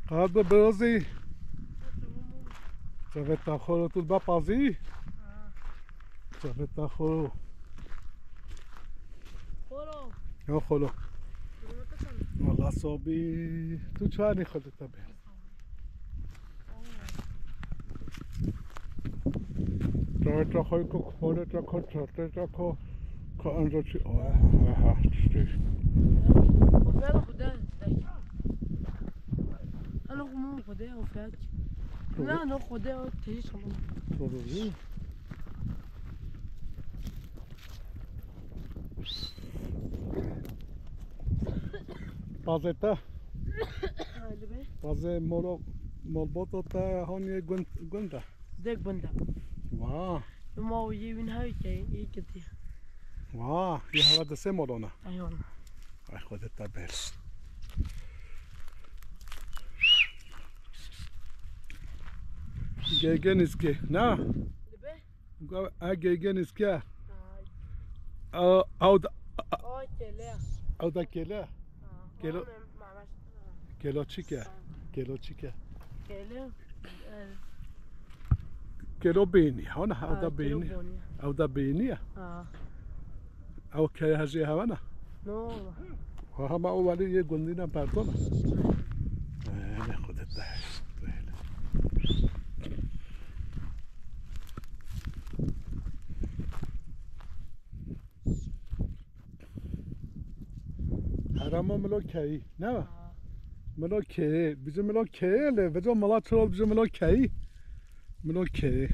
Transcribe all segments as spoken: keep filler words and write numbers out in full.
Qat be Birozî. Çavê te xolo tu bapazî. Çavê te xolo. Xolo. Yo xolo. Wala sobî. Tu çanî xolo te be. Çavê te xolo, xolo te xolo, çavê te xolo. Ka anca çi? Aha, tiştê. Xwedê, Xwedê. Alo, xwedê, Xwedê, Xwedê. Na, no, Xwedê, o têj xwedê. Doğru değil mi? Pazê te? Hadi be. Pazê molo, molboto te hanî gund, gunda? De gunda. Wa. Ma o yê wîn hay ke, yê kitiye. Wa, yê hava de se molona. Aywan. Ay, Xwedê te ber. Gege nizke, na? Dibe? Ga-, a gege nizke. Ay. A, awda, a, a. Ay, kele. Awda kele. Ha, Kelo-, tamam, mamaş. Kelo çike. Kelo çike. Kele, e, Kelo bênî, hona, ew ha, da kelo bênî. Bonî. Ew da bênî ya. Ha. Ew keye hejê hewana. No. Ha, hema o welî yê gundîna perdona. Ee, ne Xwedê te hej. Herama milo keyî, ne? Ha. Milo keyî, bizim milo keyî le, veco mala çirol bizim milo keyî. Milo keyî.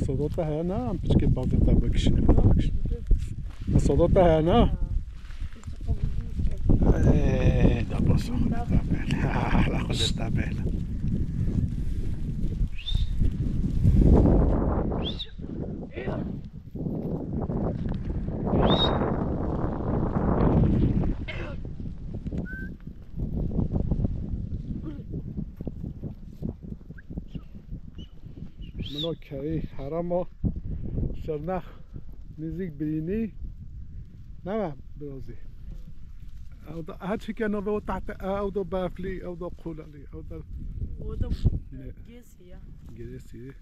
Sodota heye ne, em piçkê bazeta bikişine. Sodota heye ne? Ha. Ê, da baso, da bela. La Xwedê da bela. Mino keyî herema Şirnex nêzîk Birînî. Ne me Birozî? Ew da, her çike navê o tahte, ew da beflî, ew da qûlalî, ew da. O da Ne? Gêsî ya. Gêsî.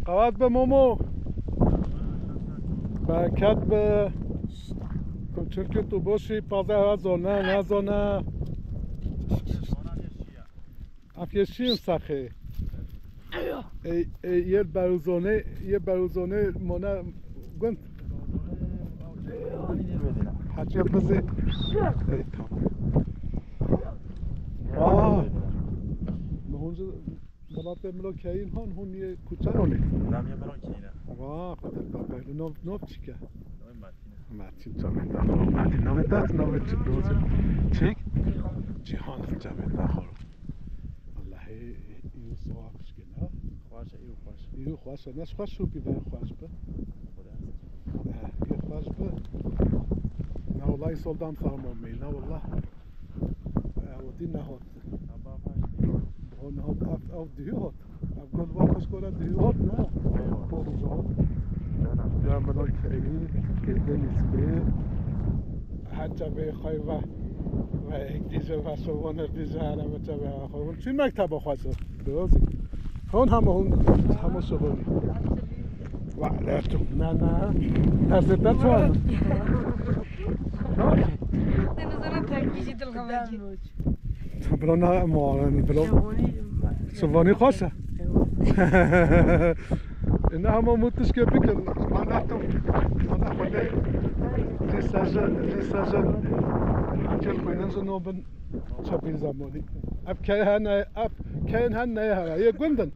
Qewet be Momo. Bereket be. Tu çirkî tu boşî, paze ha zone, ne zone. Ev yê şîn saxê. Ê, ê, yê berûzonê, yê berûzonê mone gund. Hatiye bizê. Ê, tamam. Aa. Mihuncu Milatê milo keyîn hon, hûn yê kuçe nonê? Namê milo keyîne. Wa, Xwedê te ber. Nov, nov çike? Nov Martîne. Martîn, çavê te xor. Martîn, navê te, navê çi? Çik? Cîhan. Cîhan, çavê te xor. Allahê, îro sowa pişkê ne? Xweş e, îro xweş. Îro xweş e. Ne xweş û pî ve xweş be. Xwedê. He, îro xweş be. Ne wellahî soldam sarmo meyna, wallah. Ew dî nehot. Hon hot, ev, ev dihî hot. Ev gund va xweşkora dihî hot, ne? Eywa. Polî hot. Ya melo keyî, keyde nîskê. Her çavê xwe ve, ve ek dîje ve şovane dîje hele ve çavê xwe. Hûn çi mekteba xwe çi? Birozî. Hûn hema hûn, hema şovane. Wa aleykum. Na, na. Erzê te çawa? Te nizana tekî jî dil xevercî. Bila na, ma, bila. Şivanî xweş e. Ina hema mutişke bikir. Mana tu. Mana xwedê. Lîsaje, lîsaje. Acil xwînin ji nobin. Çapî zamanî. Ev key hene, ev keyên hene heye. Yê gundin.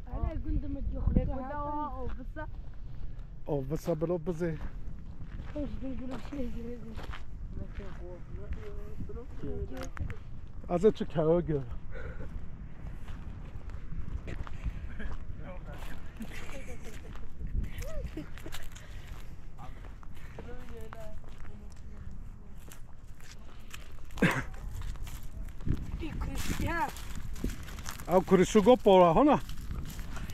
Hele gundin mi diyor. Lê guda o, o bisa. O bisa bilo bizê. Hoş bir gülüp şey gibi. Ez ê çi kewe gör. Ew kurişugo pora hona.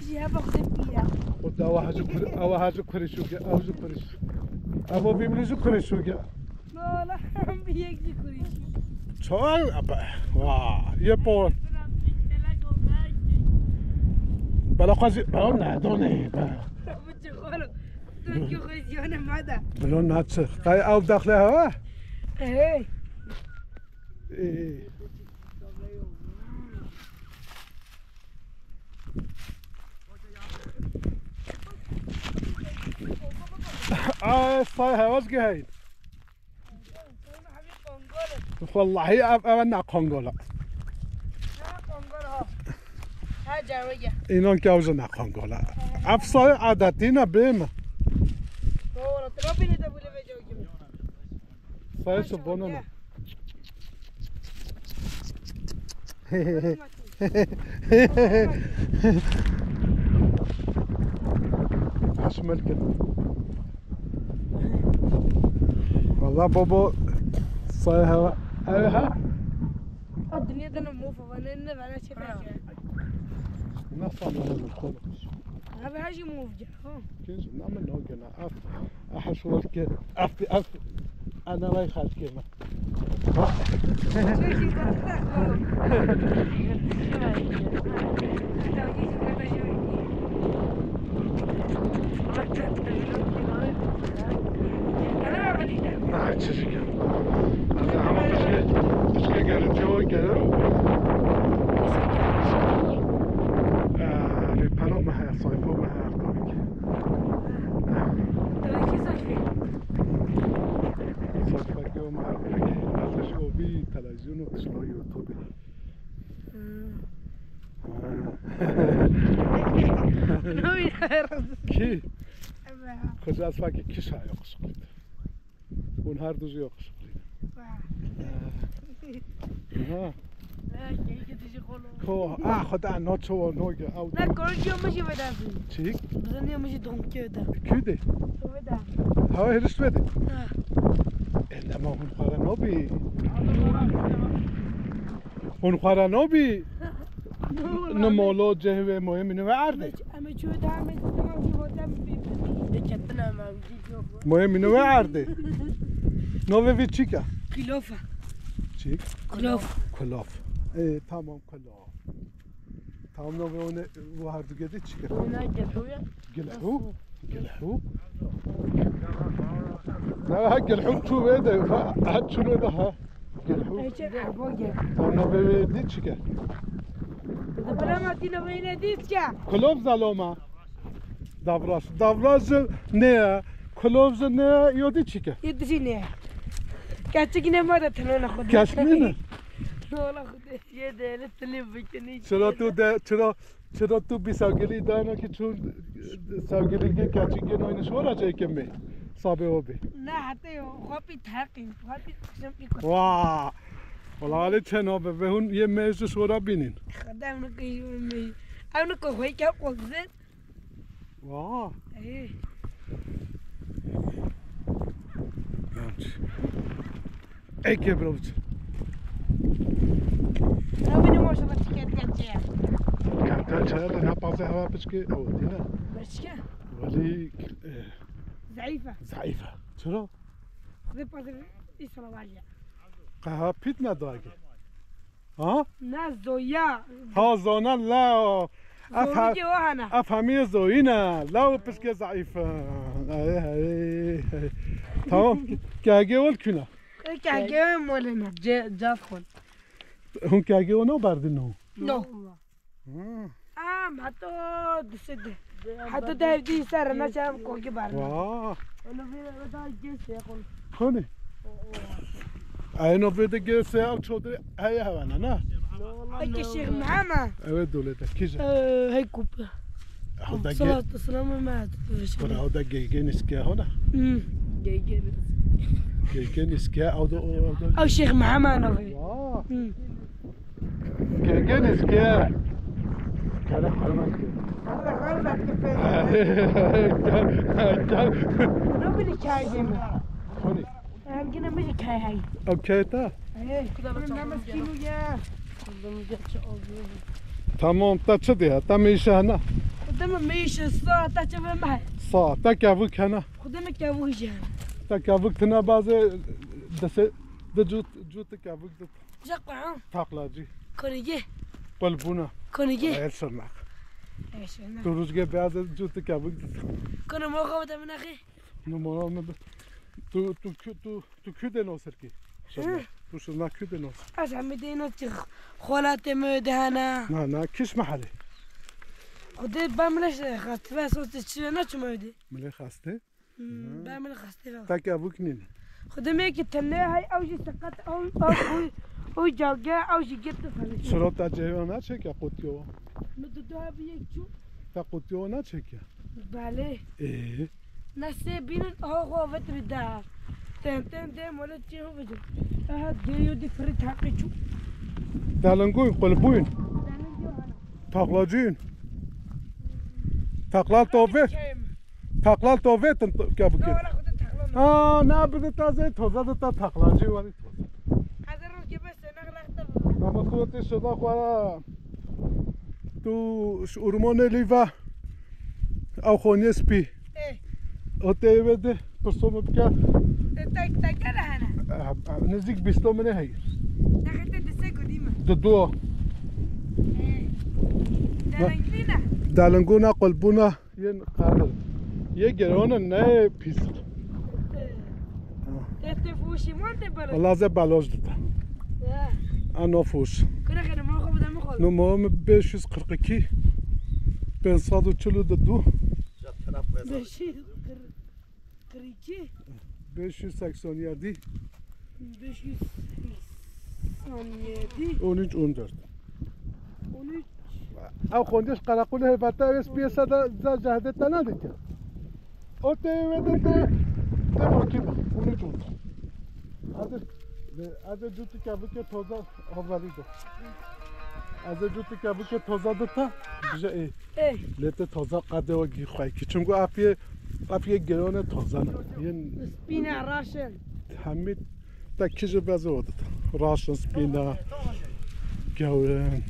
Jî heba xwe pîya. O da ew hacı kur-, ew hacı kurişuge, ew jî kuriş. Ev o bimli jî kurişuge. Wala, bir yek jî kurişu. Çay, wa, ye por. Bela xwe jî, ew ne, do ne, be. Bu çi xolo? Tu ki xwe ziyane mada. Bilo naçı. Qay ew daxle hava? Hey. Ê. Ay, say hewaz gehayî. Wallahî ev, ev ne qongola. Înan ki ew jî ne qongola. Ev say adetî ne bê mi? Sayısı bunun. Haşmel kir. Valla baba say hava. Ev ha? Ha, dünyada ne muf var, ne, ne var, ne çeper. Nasıl anladın konu? Abi, her şey muf ya, ha. Kim? Ama ne o gene? Af, ah, şu var ki, af, af, ana lay xalkê me. Ha, çizgi. Ama pişke, pişke gelin cevap gelen. Ee, pano me heye, sayfa me heye, tabii ki. Sayfa ki o me heye, peki. Aslında şu o bir televizyon o, şu YouTube. Ki? Koca asfaki kişa yok sıkıntı. Hûn her du jî yakışıklı. Ha. Ko, ah, xweda, no çawa, no ge, ew Ne, du- korkiyo min jî veda bi. Çik? Bizaniya min jî domkê de. Kü de? Veda. Ha, hiriş vede. Ha. E, nema hûn xwe re nabî. Hûn xwe re nabî. Ni molo cehê wê moyê min wê erdê. Em çû da me tamam ki hotem bi. De ketin ama ucuz yok. Moyê min wê erdê. Navê vî çik e? Kilof e. Çik? Kilof. Kilof. E, tamam, kilof. Tamam, navê o ne, o her du gedê çik e? O ne geliyor ya? Gilhû? Gilhû? Ne, ha, gilhû çû wê de, ha, ha, çû wê de, ha. Gilhû? Ece, abo gel. Tamam, navê wê dî çik e? Di birema tî navê ne dî çik e? Kulov zaloma. Davraz. Davraz ne ya? Kulov ne ya? Yo dî çik e? Yo dî ne? Keçik ne ma da telo na xwe. Keş ne ne? Telo na xwe. Ye de ele tele bikini. Çira tu de, çira Çira tu bi sevgilî dayana ki çûn sevgilî ge keçî ge noyne şora çêke me. Sabe o bi. Na hete yo, xapî taqî, xapî kişim iko. Wa. Wala alê çeno be, ve hûn yê me ji şora bînin. Xedem ne ki me. Ew ne ko xwe ke qozin. Wa. Ey. Yanlış. Eke bro biçin. Rabine maşallah tiket kaçıya. Kanka çaya da ne pazı hava piçki o dine. Başka? Veli e, Zayıfa. Zayıfa. Çiro? Xde pazı isra valiya. Kaha pit ne dagi? Ha? Na zoya. Ha zona la. Zoya ki o hana. Af hamiye zoyina. La o piçke zayıfa. Ay ay. Tamam. Kage ol kuna. Kage molena. Ce caf xol. Hûn kegê wana berdin o? No. Hmm. Ah, ma to dise de. Hato de evdî ser na çav kokî berdin. Wa. Ona vira da gelse kon. Koni? Ay no vira gelse ev çodri heye hevana na. Eke Şêx Mehema. Evet dole de kije. Hey kupe. Hewda ge- Salatu selamı Mehmet. Kura hewda geygen iske hona. Hmm. Geygen. Geygen iske, hewda o, hewda. Ew Şêx Mehema navê. Wa. Hmm. Geygen iske. Kara hurmet ke. Gel, gel. Bunu bile çay yeme. Koni. Em gene mi kay hay. Ew kay ta? Hey, namaz kinu ya. Kızım geç oldu. Tamam, te çi diye? Te mêşe hene? Xwedê me mêşe sa, te çi ve me? Sa, te kevik hene? Xwedê me kevik jî hene. Te kevik tine bazê dese de cût, cût kevik de. Jaqqa. Taklacî. Konigi. Qulbuna. Konigi. El sırnak. Evet, sırnak. Tu ruzge bazê cût kevik de. Kono mo xwe de min axi. Numara me bi-, tu, tu, tu, Tu kû de nos kî? Şirna. Hı. Tu şirna kû de nos? Ez hemî de nos ki xolatê me de hene. Na, na, kîş mehelê? Xwedê ba min xast, ve sos de çi ne çima de. Min xaste? Hmm, hı. Ba min xaste ve. Ta kevik nîn. Xwedê me ki tele hay ew jî seqet ew, ew, ew, ew calge ew jî girt fele. Şirota ceyran ne çeke qutiyo? Mi du daha bir yek çû. Te qutiyo ne çeke? Belê. Ee? Nesê bînin, aha xwe vet bi de. Ten, ten, ten, mole çê ho vecin. Aha, de yo di frit haqi çû. Dalingûn, qulbûn. Dalingûn, hana. Taklacîn. Taklal tove. Taklal tove tin ke bikir. Aa, ne bi de taze, toza de ta taklacî wani toza. Hazır ol gibi senak rakta bu. Ama tu te şoda xwara. Tu ş-, urmonê lîva. Ew xoniyê spî. Ê. O tê wê de pirso min bike. Te tek tek hene. Eh, eh, nêzîk bîsto min heye. Nexete dise gudî min. Di du. Ê. Delengîna. Delengûna qulbûna yên qadir. Yê gerona ne pîs. Te, te fûşî man te balo. Wala ze baloz dita. Ya. Ano fûş. Kira kira ma xo bide mi xo. No mo mi beş yüz kırk iki. Pênc sed û çil û du. Beş yüz kırk iki. Beş yüz seksen yedi. Beş yüz seksen yedi. On üç on dört. On üç. Ew xondiş qerequlê hevete ev piyasa da za cehde te ne dike. O te ve de te, te bakî bak. On üç on dört. Hadi. Ve hadi cutu ke bike toza havalî do. Ez ê cutu ke bike toza dita. Bije ê. Ê. Lê te toza qadê we gî xwey kî. Çimku apiye, apiye gerone toza ne. Yên spîne raşin. Hemî te kî ji bezê we dita. Raşin spîne. Gewrin.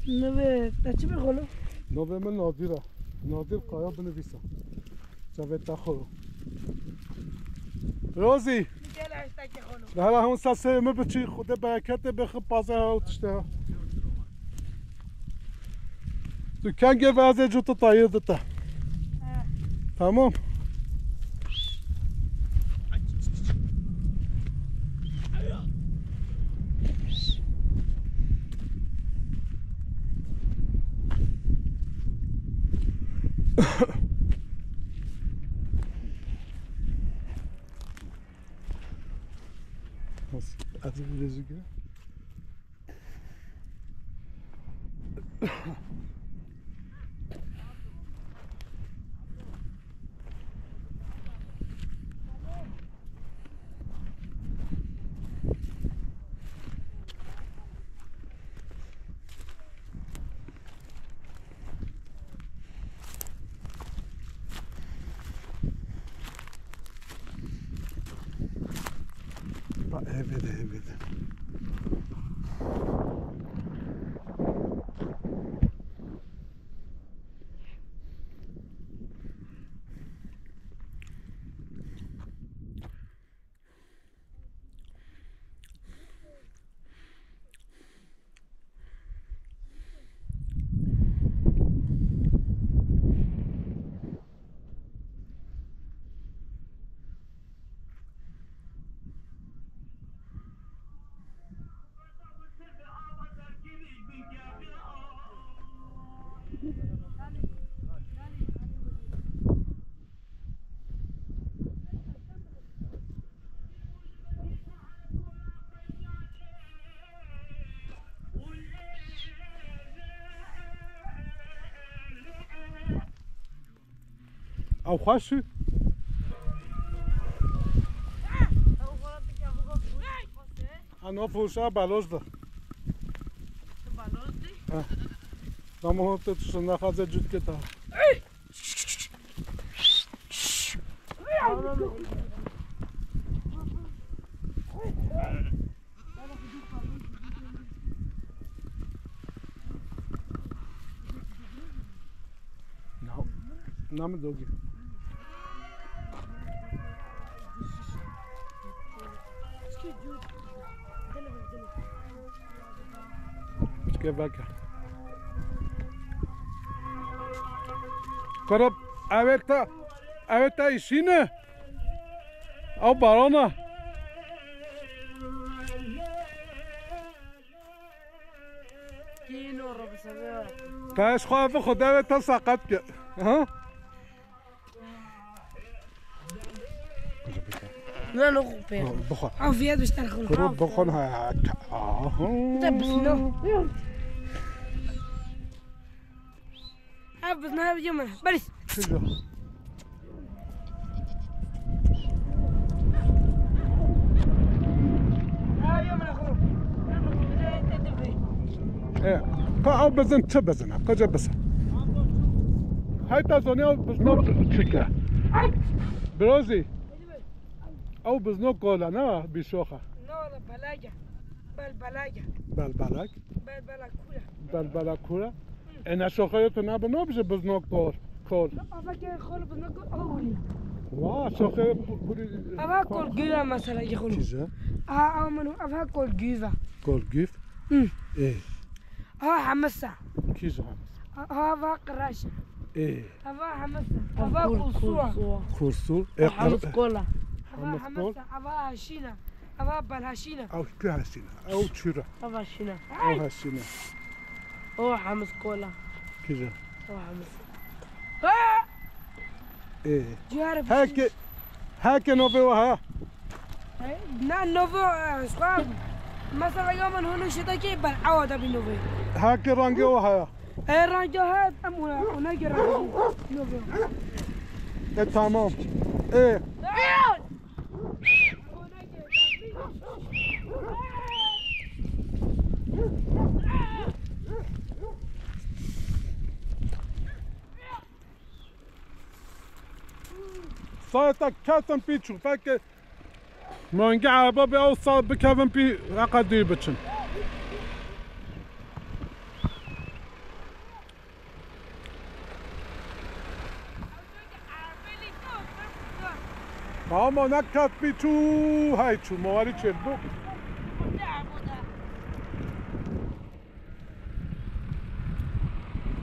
Nivê, te çi bi xolo? Navê min Nadir e. Nadir Kaya binivîsa. Çavê te xolo. Rozî. Gel hestekê xolo. Li hela hûn ser serê min biçî, Xwedê bereketê bixin, pazar ew tişte. Tu kengê ve ez ê cû tu tayir dite. He. Tamam. Nasıl? Hadi bir gözüküyor. Bak, hevede, hevede. Ew xweş e. Ano fûşa baloz de. Tu baloz de? He. Dama hon tu şunda xaze cüt keta. Namı Dogi. Çike veke. Kırıp, evet ta, evet ta işine. Ew barana. Te ji xwe ev xwe dewê te seqet kir. Ha? Ne, ne xwe pê. Bixwe. Afiyet bişter xwe. Kuro bixwe ha. Te bisno. Ev bizna ev yeme. Beris. Kilo. E, ka ew bizin, çi bizin, ka ce bizin. Heyta zonê ew bizno çike. Birozî. Ew bizno kola, ne bîşoxa. Ne wala belaga. Bel belaga. Bel belak. Bel bela kura. Bel bela kura. E, ne şoxeyê tu ne bi no bije bizno kor, kol. Ava ke xol bizno kor, o wili. Wa, şoxeyê bu-, buri. Ava kol güve mesela ki xol. Kije? Aa, aa, minu, ava kol güve. Kol güv? Hı. E. Ava hamisa. Kije hamisa? Ava qiraşa. E. Ava hamisa. Ava kursul. Kursul. E, hamis kola. Ava hamisa, ava aşina. Ava bal haşina. Ew tu haşina. Ew çura. Ava şina. Ew haşina. O hamis kola. Kija. O hamis. Ha! E. Cihara. Heke, heke nove wa ha. Na nove, e, squab. Mesela ya min hunu şida ki bal awa da bi nove. Heke rangi wa ha. E, rangi ha, tam ona, ona göre nove. E, tamam. E. Saeta ketin pîçû, fekê mangî ereba bê ew saet bikevin pî, heqa dû biçin. Ama ne kat bir çû, hey çû, mawari çêl bu.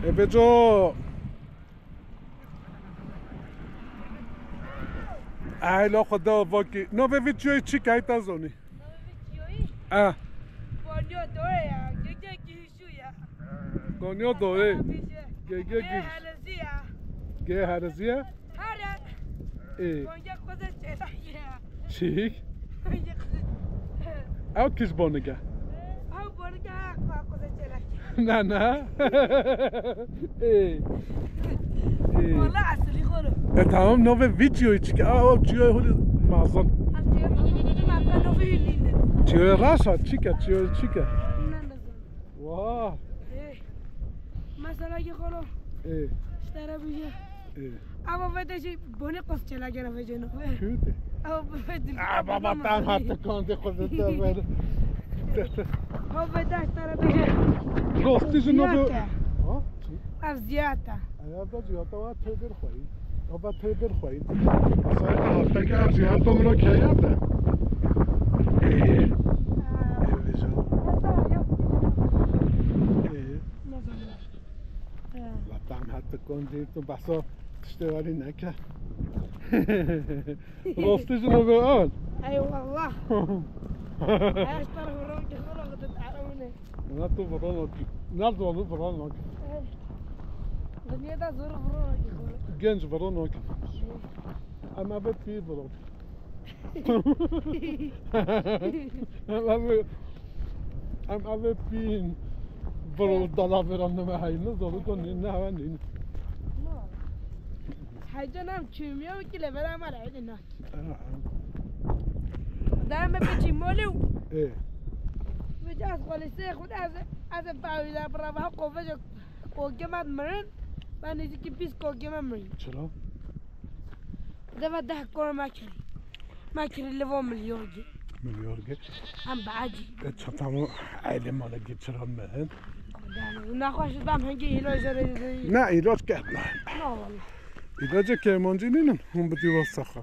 E beco. Ay lo xwe da vakî. Navê videoyê çi kayta zonî? Navê videoyê? Ah. Banyo doya, gege gihişu ya. Konyo doyê. Gege gê herezi ya. Gê herezi ya. Hare. Ê. Konge koze çelak ya. Çîk? Konge koze. Ew kî ji bo nige? Ew bo nige ha, koze çelak. Ne, ne. Ê. Ê. Wala esilî xolo. E, tamam, navê videoyê çike. Aa, o çiyo holi mazan. Ha, çiyo mazan. Ma, ma, navê hili ne. Çiyo raşa, çike, çiyo çike. Ne, ne. Wah. Ê, mesela ki xolo. Ê. Ji te re bije. Ê. Ama vete jî bonê qos çelakê re vece no. Kû de? Ama vete. Ah, baba, tam hat kandê qos te ver. Ama vete ji te re bije. Rostî jî no be. Ziyate. Ha? Çi? Ev ziyate. Ev da ziyate wa tê bir xweyî. Ava tê bir xweyî. Mesela hafta ki ev ziyate min o keye de. Ê. Ha. Ê, vêca. Ê. Vatan hette kon dî tu behsa tiştê werî neke. Rostî jî navê an. Eyvallah. Her tarafı ronk xolo gidip aramine. Na tu viron ok. Na zor viron ok. Dünyada zor viron ok. Genç viron ok. Ama bet pî viron. Em ev, em ev pîn. Bro, dala veran neme hayne, zor kon ne, ne hava ne. Heycan em çimiyo ki le vera mara ne. Dame peki molu. E. Vecaz kolise xud az, az pavi da brava kovejo kogemat mrin. Ben neyse ki biz kogemat mrin. Çira? Deva deh kor makri. Makri levo milyongi. Milyongi. Em baci. E, çatamı aile mala geçiren mi? Yani, naxwaş dam hangi ilaç araydı? Ne ilaç ki? Ne valla. Îlaca kêmancî nînin, hûn bidî wasa xwe.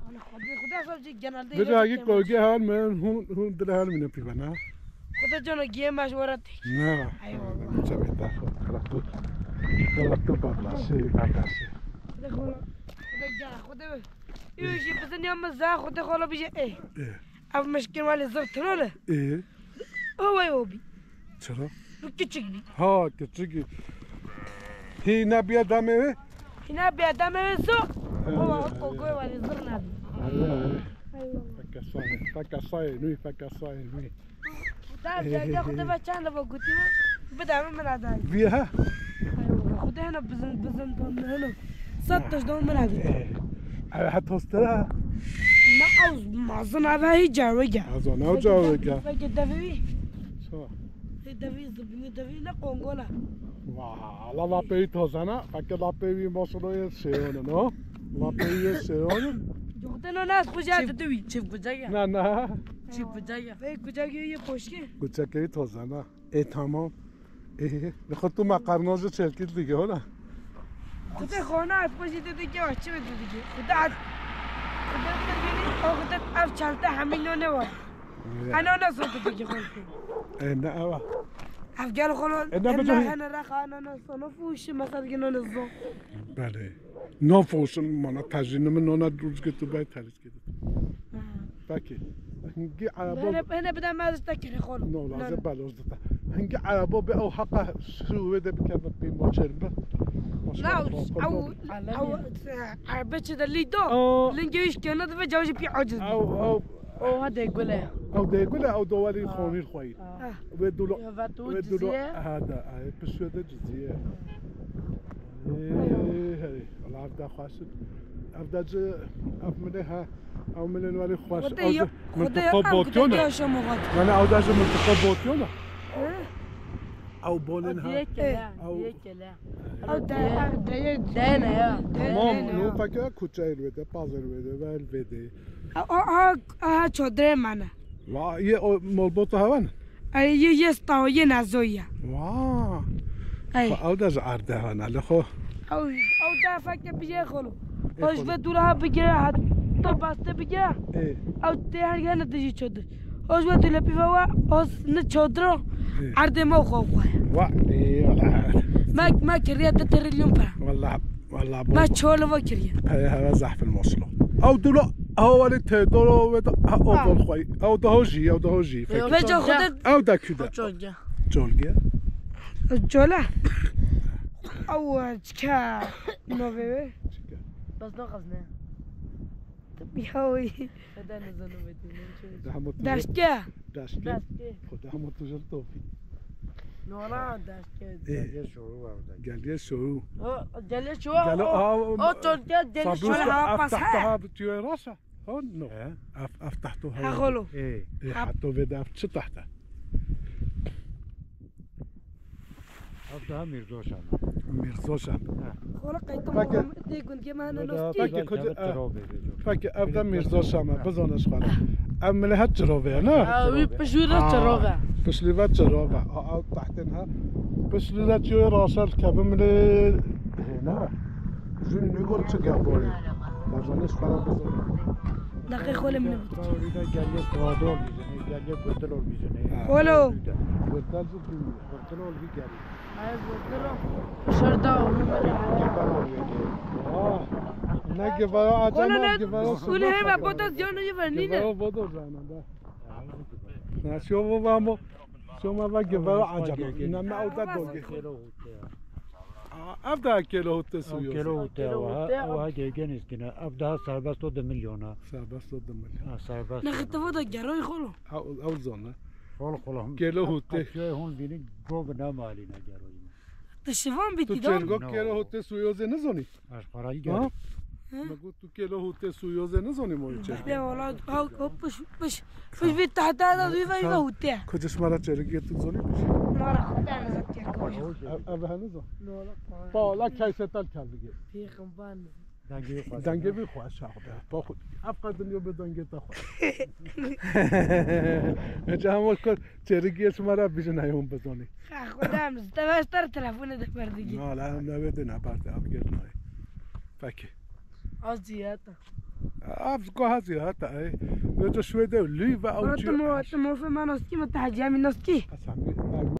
Ana, Xwedê, Xwedê xwe cî genelde Vira îlaca yî kêmancî. Kolgê hal min, hûn, hûn dilê hal mîne pîvana. Xwedê cana giye maş wara tek. Ne. Eyvallah. Çavê ta xwe, xelak tu. Xelak tu babla, şey, babla, şey. Xwedê xwe, Xwedê gel, Xwedê. Yû jî bizin ya min za, Xwedê xwe la bije, ey. Ê. Ev mişkin wale zor tiro le. Ê. O vay o bi. Çira? Bu küçük bir. Ha, küçük. Hî ne biya demê wê? Hî ne biya demê wê so. Ey, o ey, o ey. Kokoy wale zor ne bi. Ey, ey. Eyvallah. Fekesayê, fekesayê nû, fekesayê nû. Da, da, da, Xwedê ve çend leva gotî min, bide min, min a dayî. Viya? Eyvallah. Xwedê hene bizin, bizin don, hene. Sed taş don min a dayî. Ey, ev het hostera? Ne, ew mazin eve hî cawege. Ez ne cawege. Peki devî? So. Devî zibini, devî ne kongola. Vah, la lapê wî tozana, peki lapê wî masolo yê sêyonin, no? Lapê wî yê sêyonin. Xwedê no nas kucak Çift, tu wî. Çift kucak ya. Na, na. Çift kucak ya. Ve kucak yê poşke. Kucak yê tozana. E, tamam. E, li xwe tu me qarnoz ji çelkî dike, hola? Xwedê xona ez xwe jî didike, ez çi didike? Xwedê ez, Xwedê te bînî, o Xwedê ev çelte hemî none var. Ya. Ananas o didike xwe. E, ne eva. Ev gel xolo, E, ne ena bicahî? Hene rexa ananas, no fuş, mesela ki none zo. Belê. No fuş, mana tejî nime nona dûz ki tu bay tejî. Peki. Hingî erebo Hene, hene bide me dişte kirê xolo. No, lazim baloz dita. Hingî erebo be ew haqa şu wê de bikeve pê moçer be. Na, ew, ew, erbe çi de lî do. Aa. Lingê wî şkêne dibe cawjî pî aciz. Ew, ew. Oha dê gule. Ew dê gule, ew do welî xonîr xweyî. Aa. Wê dulo, Ya, ve tu wê dulo, ciziye? Ha da, ay, pişwê de ciziye. Ê, hey, Allah, ev de xweş. Ev de ci, ev min ê ha, ev min ê welî xweş. Xwedê Ew ya, ji Xwedê mintiqa ya, ev Botyona. Xwedê ya şemo xwedê. Yani ew de ji mintiqa Botyona. Hı? Ew bonin ha. Diye kele, Ew diye kele. Ew de, ev de ye. Dene ya. Tamam, Dene ya. Yo peki kuçe elbette, paz elbette, ve elbette. A, a, a, a, çodre mane. Va, ye o molbota hevan? Ay, ye, ye stawa, ye nazoya. Wa. Ay. Fa, ew da ji arde hana, li xo. Ew, ew da feke biye xolo. E, Hoj xolo. Ve dura ha bigire, ha to baste bigire. E. Ew te her gene diji çodur. Hoj ve dule piva wa, os ne çodro. E. Arde ma xo xo. Wa, e, wala. Ma, ma kiriye te trilyon para. Wala. Wala bol. Ma çol va kiriye. He, he, zahf el moslo. Ew dula, ha wali te dolo ve da, ha o Ha. Bol xway. Ew da hoji, ew da hoji. Ve ca xwede. Ew da küde. Çolge. Çolge. Çola. Ew çka nove. Çka. Bas no xazne. Tabii ya oy. Hede ne zanı ve. Daşke. Daşke. Daşke. Xwede hema tu jel topî. Nora daşke. E. Geliye şoru var orada. Geliye şoru. O, geliye şoru. Gelo, o, ha, o, o, çolke geliye şoru. Sabun ha, ev pas tahta ha. Ha, bi tüye rasa. Ha, no. He? Ev, ev tahto ha. Ha, xolo. E. E, ha. Hato ve de ev çi tahta? Ev daha Mirzoşan. Mirzoşan. Ha. Xolo qayta Peki. Muhammed de gundge mehna Ve daha noski. Peki, güzel koca, tabii e, çorabı veriyor. Peki, ev de Mirzoşan, bizoniş xwara. Ev millet çirove, ne? Ha, wî pişû re Ha. Çirove. Pişlî ve çirove. A, a, tahtên ha. Pişlî re çiyo raşel kevim li. Ne? Jin nigor çi geboy. Lazane şkara bizon. Daqe xole min. Geliye kradol bizine, geliye götürol bizine. Xolo. Götürol bizine. Şerda. Ne gevara acaba gevara. Ule hema boda ziyano ye vernine. Gevara boda ziyano da. Na şo bu vamo. Şoma va gevara acaba. Na me avda doge. Ev da kelo hute suyo. Kelo hute, ew ha, ew ha gegen iskine. Ev daha serbest o de milyona. Serbest o de milyon. Ha, serbest. Ne gittivo da geroy xolo. Ew zona. Xolo xolo. Kelo hute. Hon bini gov na malina geroy. Te şivan Tu biti da. Çergo kero hote suyoze nizoni? Ez xwaral Ha? Geri. Me got tu kelo hote suyoze nizoni mo çergo. Ya wala ha, ha, piş, piş, piş bir tahta da duy vay ve hote. Kocas mara çergo tu zoni piş. Mara hote ne zat çergo. Ev, ev hanizo. Wala kaysetal kaldı gel. Peygamber. Dengê xwe. Dengê vî xweş e, xwe. Pa xwe. Ev qedin yo bi dengê te xwe. Ece hema kor çerigiyê şima re bijin heyon bizonî. Xa, xwedem, ji te ve ji te re telefonê de berdikî. Na, la em nebe de ne berde, ev gel nayê. Peki. Az ziyade. Av go ha ziyade ay. Ve de şuede lü ve Ama avcı. tu mo tu mo fe ma nasıl ki ma tahcami nasıl ki? Asami.